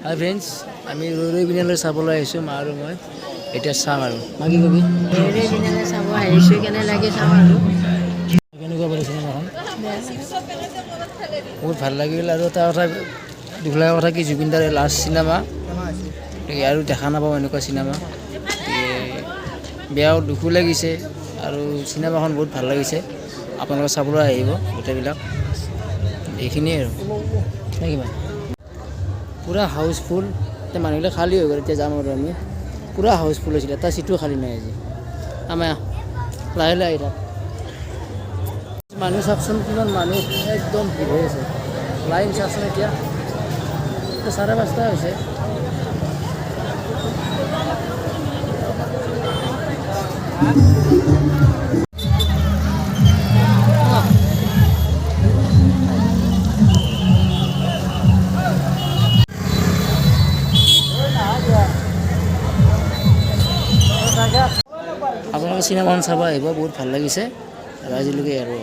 হাই friends, আমি ৰৈ ৰৈ বিনালে চাবলৈ আহিছোঁ, মা আৰু মই। এতিয়া চাম আৰু। মা, কি কবি? ৰৈ ৰৈ বিনালে চাব আহিছোঁ, কেনে লাগে চাওঁ আৰু। কেনেকুৱা পালে চিনেমাখন? বহুত ভাল লাগিল। আৰু এটা কথা, দুখ লগা কথা কি, জুবিনদাৰ লাষ্ট চিনেমা, গতিকে আৰু দেখা নাপাওঁ এনেকুৱা চিনেমা। গতিকে বেয়াও দুখো লাগিছে আৰু চিনেমাখন বহুত ভাল লাগিছে। আপোনালোকে চাবলৈ আহিব গোটেইবিলাক। এইখিনিয়ে আৰু নে কিবা? পূৰা হাউচফুল। এতিয়া মানুহবিলাক খালী হৈ গ'ল, এতিয়া যাম আৰু আমি। পূৰা হাউচফুল হৈছিলে, এটা চিটো খালী নাই আজি। আমাৰ লাহে লাহে আহি থাক। মানুহ চাওকচোন, কিমান মানুহ, একদম ভিৰ হৈ আছে। লাইন চাওকচোন। এতিয়া এতিয়া 5:30 হৈছে। আপোনালোকে চিনেমাখন চাব আহিব, বহুত ভাল লাগিছে। আৰু আজিলৈকে আৰু